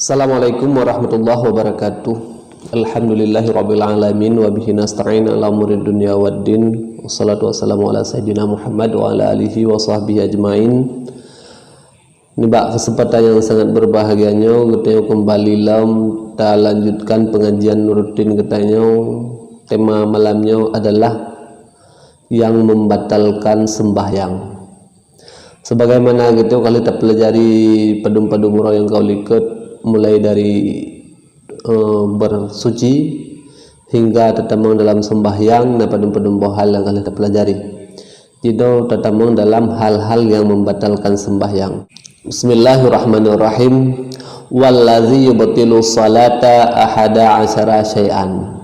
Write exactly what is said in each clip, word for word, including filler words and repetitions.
Assalamualaikum warahmatullahi wabarakatuh. Alhamdulillahirabbil alamin, wa bihi nasta'in ala umurid dunya waddin. Wassalatu wassalamu ala sayyidina Muhammad wa ala alihi wa sahbihi ajmain. Nibak kesempatan yang sangat berbahagia nyoe, geutanyoe kembali lom talanjutkan pengajian rutin geutanyoe. Tema malam nyoe adalah yang membatalkan sembahyang. Sebagaimana geutanyoe ka lheueh tapelajari padum-padum uroe nyang ka likot, mulai dari, eh, bersuci hingga tatamong dalam sembahyang, na padum-padum boh hal nyang ka lheueh tapelajari. Jinoe tatamong dalam hal-hal yang membatalkan sembahyang. Bismillahirrahmanirrahim. Wallazi yubtilu salata ahada asyara syai'an.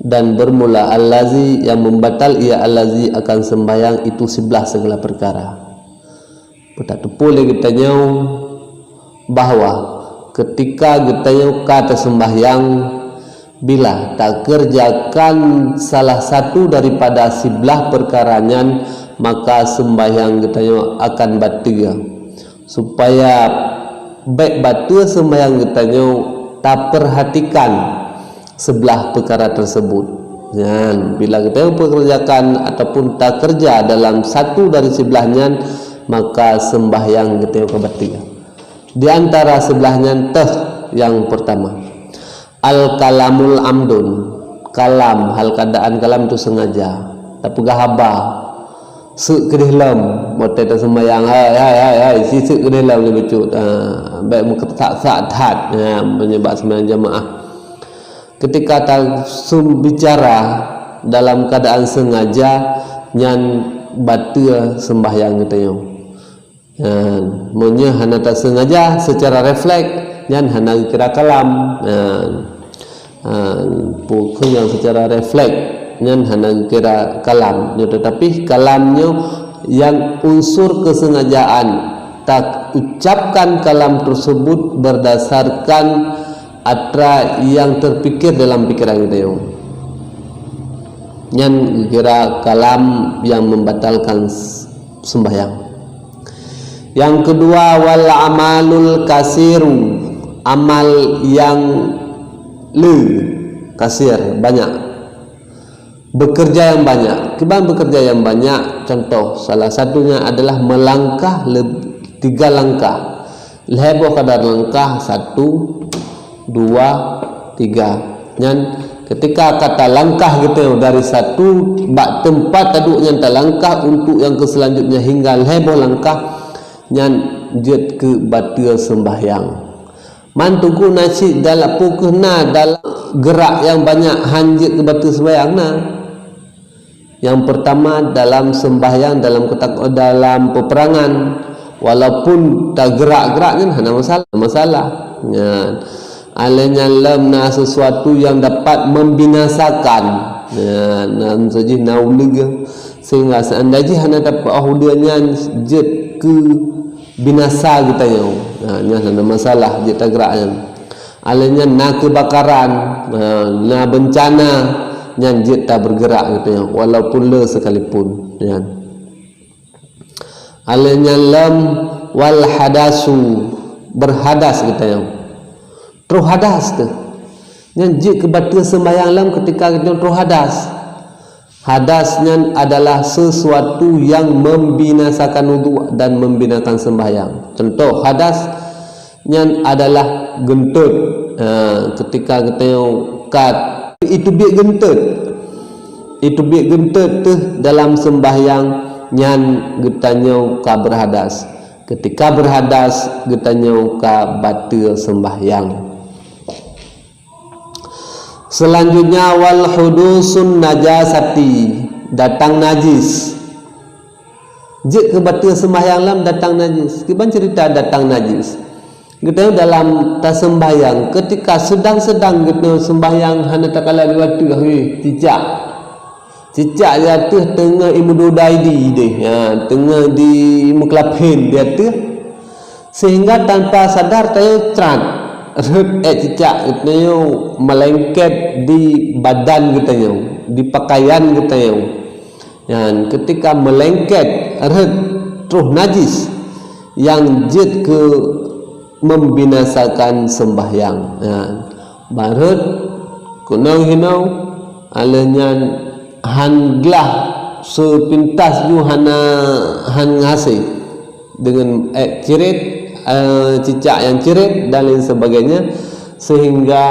Dan bermula allazi, yang membatal ia allazi akan sembahyang itu siblah segala perkara. Peue tateupeue lé geutanyoe bahwa ketika geutanyoe ka taseumbahyang, bila takeureujakan salah satu daripada siblah peukara nyan, maka seumbahyang geutanyoe akan bateue. Supaya bék bateue seumbahyang geutanyoe, tapeurhatikan siblah peukara teurseubut. Nyan, bila geutanyoe peukeureujakan ataupun takeureuja dalam satu dari siblah nyan, maka seumbahyang geutanyoe ka bateue. Di antara siblah nyan teuh nyang peurtama, al-kalamul amdun. Kalam, hal keadaan kalam tu sengaja. Tapeugah haba, seuk keudeh lom, watée taseumbahyang, hai, hai, hai, hai, si seuk keudeh lom lé bacut. Ha, bék meukeusat-sat that. Ha, meunyoe bak seumbahyang jamaah. Ketika tasum bicara dalam keadaan sengaja, nyan bateue seumbahyang geutanyoe. Nyan, meunyoe hana tasengaja, secara refleks, nyan hana geukira kalam. Nyan, ha, peue kheueh nyang secara refleks, nyan hana geukira kalam. Nyoe, tetapi kalam nyoe nyang unsur kesengajaan, ta ucapkan kalam tersebut berdasarkan atra nyang terpikir dalam pikiran geutanyoe. Nyan geukira kalam nyang membatalkan s-, sembahyang. Yang kedua, wal amalul kasiru, amal yang le, kasir, banyak. Bekerja yang banyak. Kiban bekerja yang banyak, contoh, salah satunya adalah melangkah leb-, tiga langkah. Lhée boh kadar langkah, satu, dua, tiga. Nyan, ketika ka talangkah geutanyoe dari satu bak teumpat taduek nyan talangkah untuk nyang keu selanjutnya hingga lhée boh langkah, nyan jeuet keu bateue seumbahyang. Man teungku na cit dalam, peue kheueh na dalam gerak nyang banyak han jeuet keu bateue seumbahyang na. Yang pertama, dalam sembahyang, dalam ketak-, dalam peperangan, walaupun tagerak-gerak nyan hana masalah, masalah. Nyan. Alai nyan lom na sesuatu yang dapat membinasakan. Nyan, na saji na uleue. Sehingga seandai jih hana tapeuah uleue nyan jeuet keu binasa geutanyoe. Ha, nyan hana masalah jeuet tagerak nyan. Alai nyan na keubakaran, ha, na beuncana, nyan jeuet tabeurgeurak geutanyoe, walaupun le sekalipun, nyan. Alai nyan lom wal hadasu, beurhadas geutanyoe. Troh hadas teuh. Nyan jeuet keu bateue seumbahyang lom keutika geutanyoe troh hadas. Hadas nyan adalah sesuatu yang membinasakan wudhu dan membinasakan sembahyang. Contoh, hadas nyan adalah geuntot. Ha, keutika geutanyoe ka iteubiet geuntot. Iteubiet geuntot teuh dalam sembahyang nyan geutanyoe ka beurhadas. Keutika beurhadas geutanyoe ka bateue sembahyang. Selanjutnya, wal hudusun najasati, datang najis. Jeuet keu bateue seumbahyang lom datang najis. Kiban cerita datang najis? Geutanyoe dalam taseumbahyang, keutika seudang-seudang geutanyoe seumbahyang hana takalon di ateueh, weh, cicak. Cicak di ateueh teungoh imeududa di deh, ha, teungoh di meukeulaphen di ateueh. Sehingga tanpa sadar tanyoe crat, rhot ék cicak geutanyoe meulengket di badan geutanyoe, di pakaian geutanyoe. Nyan keutika meulengket rhot troh najis nyang jeuet keu membinasakan sembahyang. Ya. Barot kunong hinoe, aleuh nyan han glah sepintas ju hana, han ngase dengan, eh, cirit, eh, cicak yang cirit dan lain sebagainya, sehingga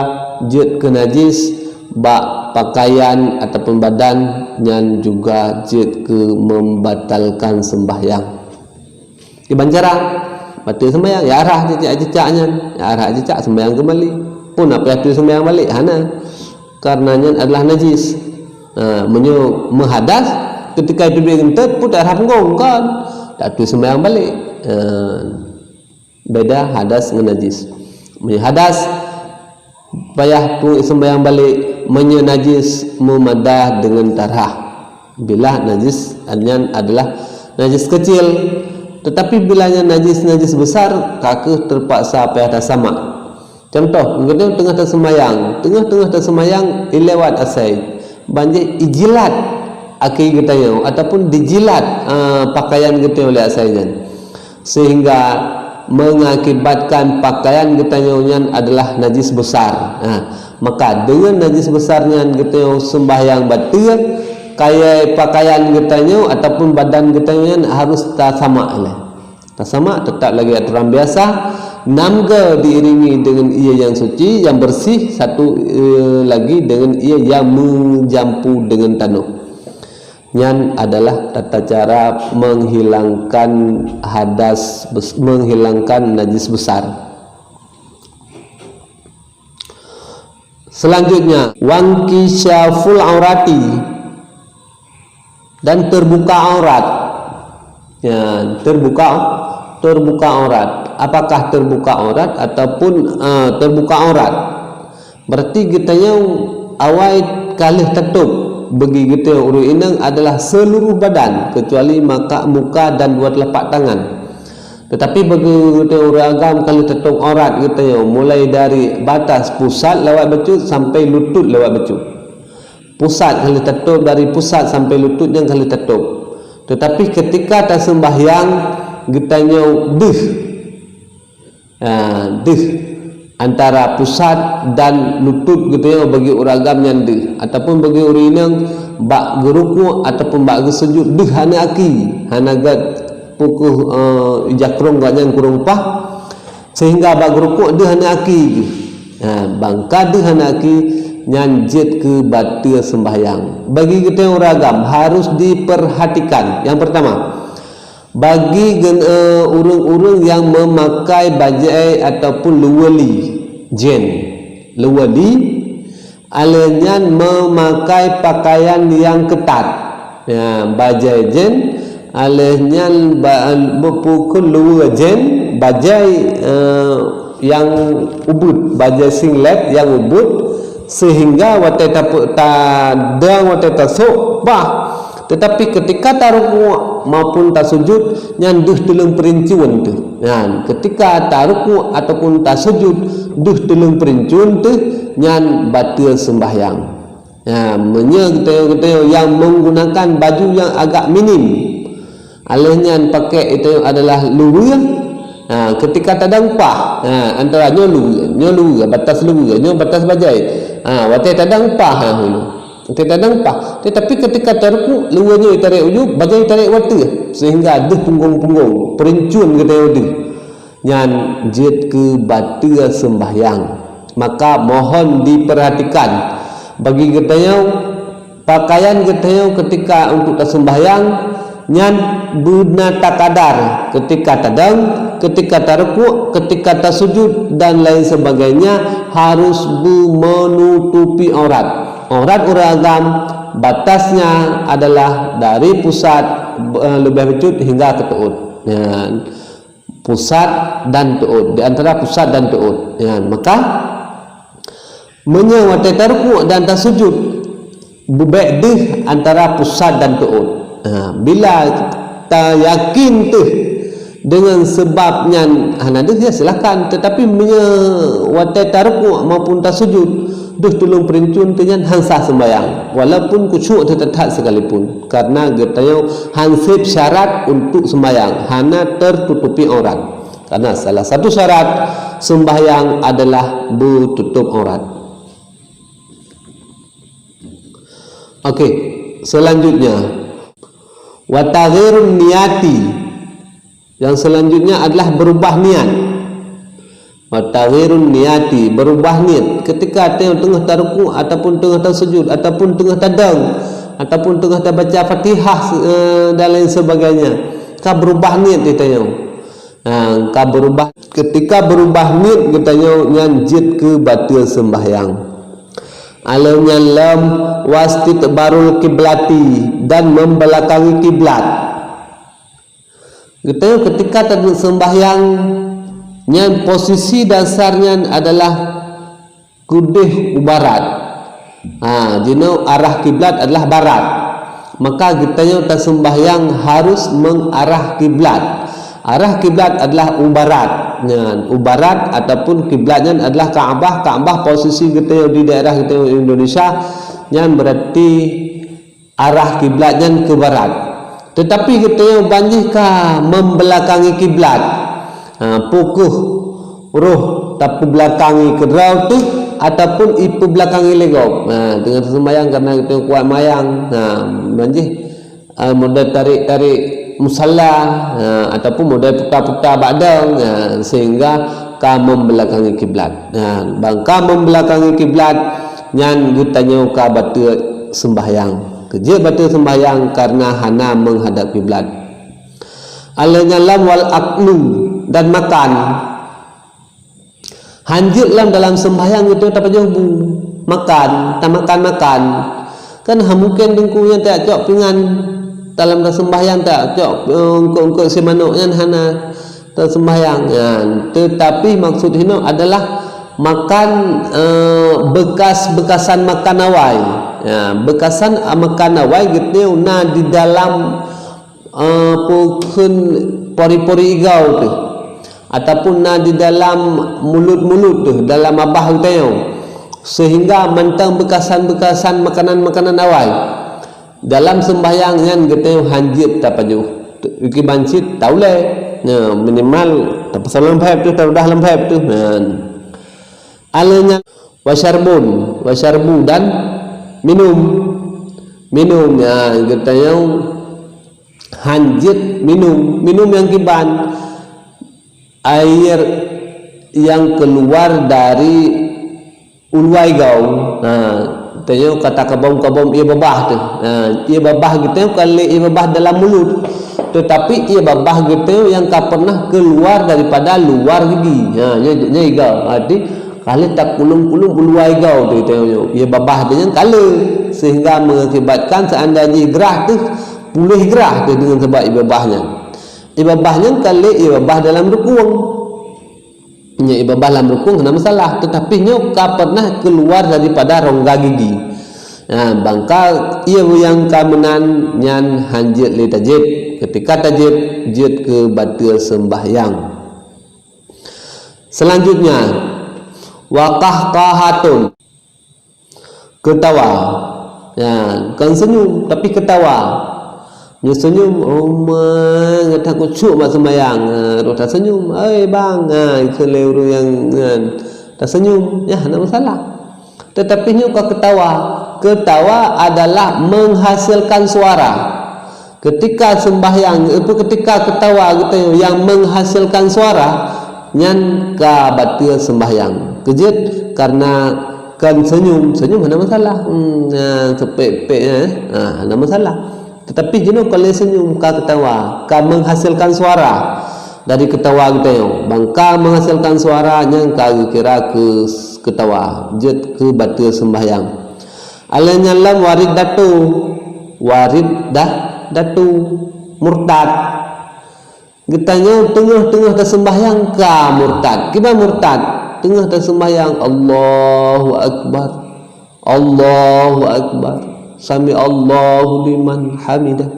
jeuet keu najis bak pakaian ataupun badan, nyan juga jeuet keu membatalkan sembahyang. Kiban cara, bateue sembahyang, ya arah cicak-cicak nyan, ya arah cicak sembahyang kembali. Pun apa tu sembahyang balik? Hana. Karena nyan adalah najis. Ha, meunyoe meuhadas, ketika itu geuntôt, pun tak arah punggong, kan? Tak tu sembahyang balik. Ha, beda hadas ngon najis. Meunyoe hadas, payah peue sembahyang balik, meunyoe najis meumadah deungon tarah. Bila najis nyan adalah najis kecil, tetapi bila nyan najis-najis besar, ka kheueh terpaksa payah tasamak. Contoh, geutanyoe teungoh taseumbahyang, teungoh-teungoh taseumbahyang, ilewat asai, ban jih ijilat aki geutanyoe ataupun dijilat, eh, pakaian geutanyoe lé asai nyan. Sehingga mengakibatkan pakaian geutanyoe nyan adalah najis besar. Ha, maka deungon najis besar nyan geutanyoe seumbahyang bateue, kayée pakaian geutanyoe ataupun badan geutanyoe nyan harus tasamak ilée. Tasamak tetap lagi aturan biasa, nam goe diiringi deungon ie nyang suci, nyang bersih, satu, eh, lagi deungon ie nyang meujampu deungon tanoh. Nyan adalah tata cara menghilangkan hadas bes-, menghilangkan najis besar. Selanjutnya, wangkisyaful aurati, dan terbuka aurat. Ya, terbuka, terbuka aurat. Apakah terbuka aurat ataupun, eh, terbuka aurat? Berarti geutanyoe awai ka lheueh tatôb, bagi geutanyoe ureuëng inong adalah seluruh badan, kecuali maka, muka dan dua telapak tangan. Tetapi bagi geutanyoe ureuëng agam ka lheueh tatôb aurat geutanyoe, mulai dari batas pusat lewat bacut sampai lutut lewat bacut. Pusat ka lheueh tatôb, dari pusat sampai lutut nyan ka lheueh tatôb. Tetapi ketika taseumbahyang, geutanyoe deuh, ha, deuh antara pusat dan lutut geutanyoe bagi ureuëng agam nyan deuh, ataupun bagi ureuëng inong bak geurukuk ataupun bak geusujut deuh aneuk aki, hana gét pukeuh, eh, ija krông gobnyan kureueng paih, sehingga bak geurukuk deuh aneuk aki. Ha, ban ka deuh aneuk aki, nyan jeuet keu bateue seumbahyang. Bagi geutanyoe ureuëng agam harus diperhatikan. Yang pertama, bagi gen-, eh, ureuëng-ureuëng nyang meumakai bajée ataupun luweuli, jén, luweuli, aleuh nyan meumakai pakaian nyang keutat. Ya, bajée jén, aleuh nyan ba-, beupukon luweue jén, bajée, eh, nyang ubit, bajée singlet nyang ubit, sehingga watée tape-, tadong, watée tasôk, bah. Tetapi ketika tarukuk maupun tasujud, nyan deuh tuleueng peurincun teuh. Nyan, ketika tarukuk ataupun tasujud, deuh tuleueng peurincun teuh, nyan bateue seumbahyang. Ha, meunyoe geutanyoe-geutanyoe nyang menggunakan baju nyang agak minim, aleuh nyan pakèk geutanyoe adalah luweue. Ha, ketika tadong paih, ha, antara nyoe luweue, nyoe luweue, batas luweue, nyoe batas bajée. Ha, watée tadong paih, ha, hulu. Watée tadong paih. Tetapi ketika tarukuk, luweue nyoe tarek u jok, bajée tarek u ateueh, sehingga deuh punggong-punggong, peurincun geutanyoe deuh. Nyan jeuet keu bateue seumbahyang. Maka mohon diperhatikan, bagi geutanyoe, pakaian geutanyoe ketika untuk taseumbahyang nyan beuna takadar, ketika tadong, ketika tarukuk, ketika tasujud dan lain sebagainya harus beu-, menutupi aurat. Aurat ureuëng agam batasnya adalah dari pusat, eh, leubeh bacut hingga keu teuôt. Nyan. Pusat dan teuôt, di antara pusat dan teuôt. Ya, maka, meunyoe watée tarukuk dan tasujud, beubek deuh antara pusat dan teuôt. Ha, bila tayakin teuh deungon seubab nyan hana deuh, ya silakan. Tetapi meunyoe watée tarukuk maupun tasujud, deuh tuleueng peurincun teuh nyan han sah seumbahyang, walaupun khusyuk teuh that-that sekalipun, karena geutanyoe han sép syarat untuk seumbahyang, hana tertutupi aurat. Karena salah satu syarat sembahyang adalah beututôp aurat. Okey, selanjutnya, wa taghyirun niyati. Yang selanjutnya adalah berubah niat. Wa taghyirun niyati, berubah niat. Ketika teungoh taruku ataupun teungoh tasujud ataupun teungoh tadong ataupun teungoh tabaca Fatihah, eh, dan lain sebagainya, ka berubah niat di tanyoe. Ha, ka berubah. Ketika berubah niat geutanyoe nyan jeuet keu bateue sembahyang. Aleuh nyan lom, wastiqbalul kiblati, dan membelakangi kiblat. Geutanyoe ketika taduek sembahyang, nyan posisi dasar nyan adalah keudeh u barat. Ha, jinoe arah kiblat adalah barat. Maka geutanyoe tasembahyang harus mengarah kiblat. Arah kiblat adalah u barat. Nyan, u barat ataupun kiblat nyan adalah Ka'bah. Ka'bah posisi geutanyoe di daerah geutanyoe Indonesia, nyan berarti arah kiblat nyan ke barat. Tetapi geutanyoe ban jih ka membelakangi kiblat. Ha, peu kheueh roh tapeubelakangi keudroe teuh ataupun ipeubelakangi lé gob. Ha, teungoh taseumbahyang karena geutanyoe kuat mayang. Ha, ban jih, ha, model tarék-tarék musalla, ha, ataupun model puta-puta bak dong, ha, sehingga ka membelakangi kiblat. Ha, ban ka membelakangi kiblat, nyan geutanyoe ka bateue sembahyang. Keujeuet bateue sembahyang karena hana menghadap kiblat. Aleuh nyan lom wal aklu, dan makan. Hanjeuet lom dalam sembahyang geutanyoe tapajoh bu, makan, tamakan-makan. Kan hana mungken teungku nyan tacok pingan dalam tasembahyang, tacok, eh, eungkôt-eungkôt sie manok, nyan hana tasembahyang nyan. Tetapi maksud hinoe adalah makan, eh, bekas-bekasan makan awai. Ya, bekasan, ah, makan awai geutanyoe na di dalam, eh, peu kheun pori-pori igau teuh, ataupun na di dalam mulut-mulut teuh, dalam babah geutanyoe, sehingga mantong bekasan-bekasan makanan-makanan awai. Dalam sembahyang nyan geutanyoe hanjeuet tapajoh. Kiban cit taulée, ya, minimal tapasang lam phép teuh, taudah lam phép teuh. Nyan. Aleuh nyan, wasyarbun, wasyarbu, dan minum. Minum, ya, geutanyoe hanjeuet minum. Minum nyang kiban, air yang keluar dari uluai gau. Ha, tanyoe ka takabom-kabom ié babah teuh. Ha, ié babah geutanyoe ka lé ié babah dalam mulut. Tetapi ié babah geutanyoe nyang ka pernah keluar daripada luar gigi. Ha, nyoe, nyoe igau. Arti, ka lheueh takulung-kulung uluai gau teuh tanyoe. Ié babah teuh nyan ka lé, sehingga mengakibatkan seandai jih grah teuh, puléh grah teuh deungon sabab ié babah nyan. Ié babah nyan ka lé ié babah dalam rukueng. Nyoe ié babah lam rukueng hana masalah, tetapi nyoe ka pernah keluar daripada rongga gigi. Ha, ban ka ié nyang ka meunan nyan hanjeuet lé tajieb. Ketika tajieb, jeuet keu bateue sembahyang. Selanjutnya, wa qahqahatun. Keutawa. Ya, kon seunyum, tapi keutawa. Nyoe seunyum, "Oh ma, gata khusyuk bak seumayang." Ha, roh taseunyum, "Oi bang," ha, kheun lé ureueng nyang nyan, taseunyum, ya, hana masalah. Tetapi nyoe ka keutawa. Keutawa adalah menghasilkan suara. Ketika sembahyang, apa, ketika keutawa geutanyoe nyang menghasilkan suara, nyan ka bateue sembahyang. Keujeuet karena kon seunyum, seunyum hana masalah. Hmm, nah, seupek-pek, eh, ha, hana masalah. Tetapi jinoe kon lé seunyum, ka keutawa, ka menghasilkan suara dari keutawa geutanyoe. Ban ka menghasilkan suara, nyan ka geukira keu keutawa, jeuet keu bateue sembahyang. Alheuh nyan lom wa riddatu, wa riddah, datu, murtad. Geutanyoe teungoh-teungoh taseumbahyang ka murtad. Kiban murtad? Teungoh taseumbahyang, "Allahu Akbar, Allahu Akbar, sami Allahu liman hamidah."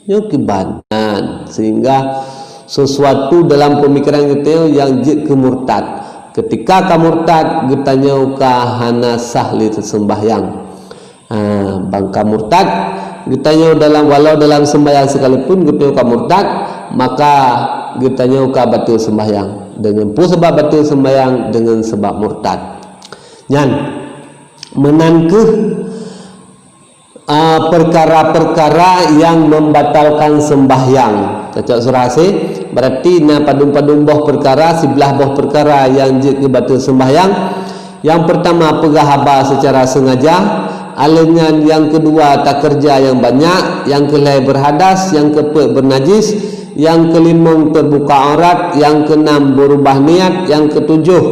Nyoe kiban. Nah, sehingga sesuatu dalam pemikiran geutanyoe nyang jeuet keu murtad. Ketika ka murtad, geutanyoe ka hana sah lé taseumbahyang. Ha, ban ka murtad, geutanyoe dalam, walau dalam seumbahyang sekalipun geutanyoe ka murtad, maka geutanyoe ka bateue seumbahyang. Deungon peue sabab bateue seumbahyang? Deungon sabab murtad. Nyan, meunan kheueh, ah, peukara-peukara nyang membatalkan seumbahyang. Tacok surah C, berarti na padum-padum boh peukara, siblaih boh peukara nyang jeuet keu bateue seumbahyang. Nyang peurtama, peugah haba seucara seungaja, aleuh nyan nyang keudua, takeureuja nyang banyak, nyang keulhèe beurhadas, nyang keupeuet beunajis, nyang keulimong teubuka aurat, nyang keunam beurubah niat, nyang keutujoh,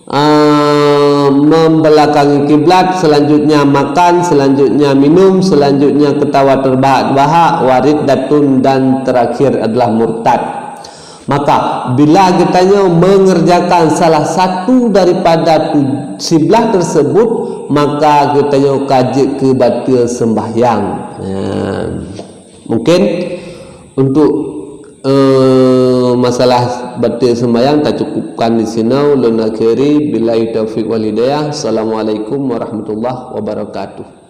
ah, membeulakangi kiblat, seulanjutnya makan, seulanjutnya minum, seulanjutnya keutawa terbahak-bahak, wa riddatun, dan terakhir adalah murtad. Maka, bila geutanyoe mengerjakan salah satu daripada tu-, siblaih tersebut, maka geutanyoe ka jeuet keu bateue seumbahyang. Nah, mungkin untuk, eh, masalah bateue seumbahyang tacukupkan di sinoe. Ulôn akhiri, billahi taufiq wal hidayah. Assalamualaikum warahmatullahi wabarakatuh.